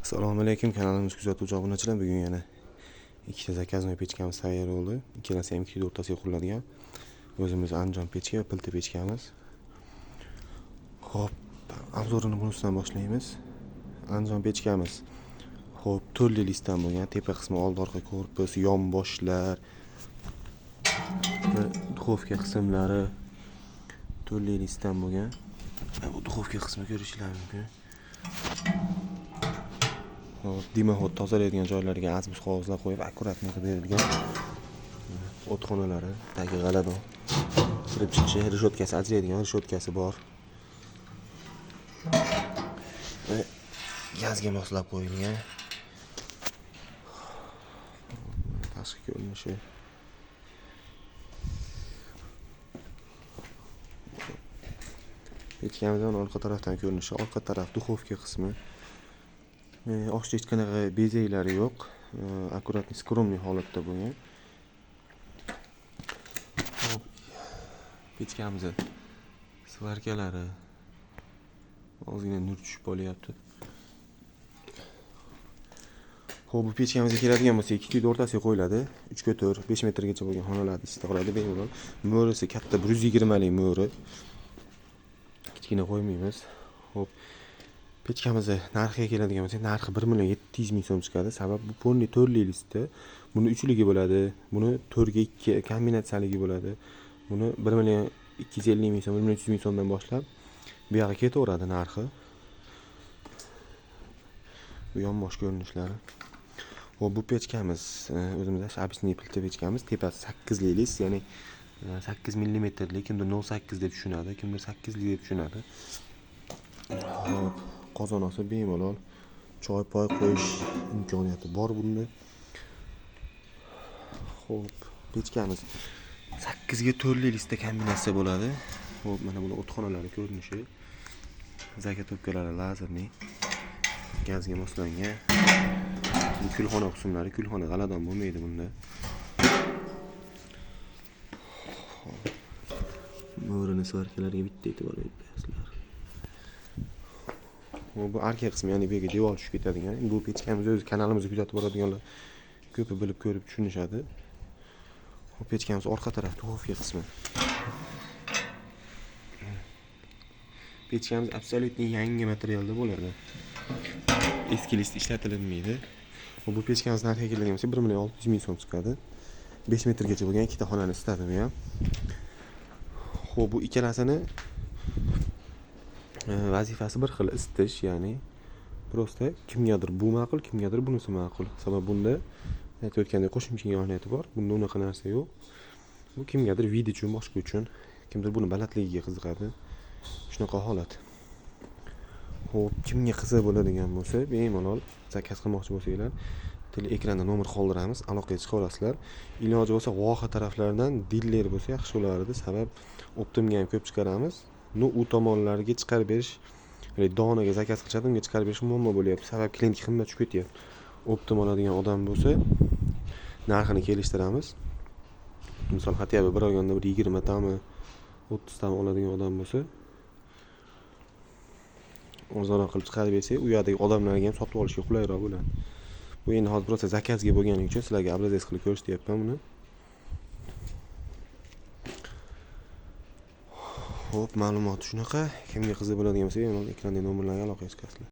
Assalomu alaykum kanalimiz kuzatuvchi obunachilar. Bugun yana ikkita zakaznoy pechkamiz tayyor bo'ldi. Ikkalasi ham ikki o'rtasiga quriladigan o'zimiz Andijon pechka va pilta pechkamiz. Xo'p, obzorini bunisidan boshlaymiz. Andijon pechkamiz. Xo'p, to'rtli listdan bo'lgan, tepa qismi, oldi orqa korpus, yonboshlar, duxovka qismlari to'rtli listdan bo'lgan. Bu duxovka qismi ko'rishingiz mumkin. Hop, dimoxod tozalaydigan joylariga azbus qog'ozlar qo'yib, akkuratно qilib berilgan. O'txonalari, tagi g'aladon. Kirib chiqishi, reshotkasi ajraydigan reshotkasi bor. Gazga moslab qo'yilgan. Tashqi ko'rinishi. Pechkamizdan orqa tarafdan ko'rinishi, orqa taraf duxovka qismi. Oshda hech qanaqa bezaklari yo'q. Akkuratniy, skromniy holatda bo'lgan. Hop, pechkamizni svarkalari ozgina nur tushib qolyapti. Xo'p, bu pechkamizga keladigan bo'lsak, ikki uyda o'rtasiga qo'yiladi. 3 ga 4, 5 metrgacha bo'lgan xonalarda isita oladi bemalol. Mo'risi katta 120 lik mo'ri. Kichkina qo'ymaymiz. Xo'p, pechkamizni narxiga keladigan bo'lsak, narxi 1 700 000 so'm chiqadi. Sabab bu polni to'rtli listda. Buni 3ligi bo'ladi, buni 4 ga 2 kombinatsiyaligi bo'ladi. Buni 1 250 000 so'm, 1 300 000 so'mdan boshlab bu yoqqa ketaveradi narxi. Bu yonbosh ko'rinishlari. Xo'p, bu pechkamiz o'zimizda обычный pilta pechkamiz, tepasi 8 lik list, ya'ni 8 millimetrlik, kimdir 0.8 deb tushunadi, kimdir 8 lik deb tushunadi. Xo'p, qozon olsa bemalol choy poy qo'yish imkoniyati bor bunda. Xo'p, pechkamiz 8 ga 4 lik listda kombinatsiya bo'ladi. Xo'p, mana buni o'txonalari ko'rinishi. Zakatopkalari lazerli, gazga moslangan. Bu kulxona qismlari, kulxona g'aladon bo'lmaydi bunda. Mo'rini svarkalariga bitta e'tibor berib qo'yasizlar. Bu arka qismi, ya'ni bu yerga devor tushib ketadigan. Bu pechkamiz o'zi kanalimizni kuzatib boradiganlar ko'pi bilib ko'rib tushunishadi. Bu pechkamiz orqa taraf duxovka qismi. Pechkamiz absolyutно yangi materialda bo'ladi. Eski list ishlatilmaydi. Bu pechkamiz narxiga keladigan bo'lsak 1 600 000 so'm chiqadi. 5 metrgacha bo'lgan ikkita xonani isitadi bu ham. Xo'p, bu ikkalasini vazifasi bir xil, isitish, ya'ni prosta kimgadir bu ma'qul, kimgadir bunisi ma'qul. Sabab bunda aytib o'tgandek qo'shimcha imkoniyati bor, bunda unaqa narsa yo'q. Bu kimgadir vid uchun, boshqa uchun, kimdir buni balandligiga qiziqadi. Shunaqa holat. Xo'p, kimga qiziq bo'ladigan bo'lsa, bemalol zakaz qilmoqchi bo'lsanglar, ekranda nomer qoldiramiz, aloqaga chiqa olasizlar. Iloji bo'lsa voha taraflaridan diler bo'lsa yaxshi bo'lardi. Sabab optimga ham ko'p chiqaramiz. No, u tomonlarga chiqarib berish, donaga zakaz qilishadi, unga chiqarib berish muammo bo'lyapti. Sabab klientga qimmat tushib ketyapti. Optim oladigan odam bo'lsa, narxini kelishtiramiz. Misol хотя бы bir olganda bir 20 tami, 30 tami oladigan odam bo'lsa, arzonroq qilib chiqarib bersak, u yerdagi odamlarga ham sotib olishga qulayroq bo'ladi. Bu endi hozir prosta zakazga bo'lgani uchun sizlarga obrazец qilib ko'rsatyapman buni. Xo'p, ma'lumot shunaqa. Kimga qiziq bo'ladigan bo'lsa, bemalol ekrandagi nomerlarga aloqaga chiqasizlar.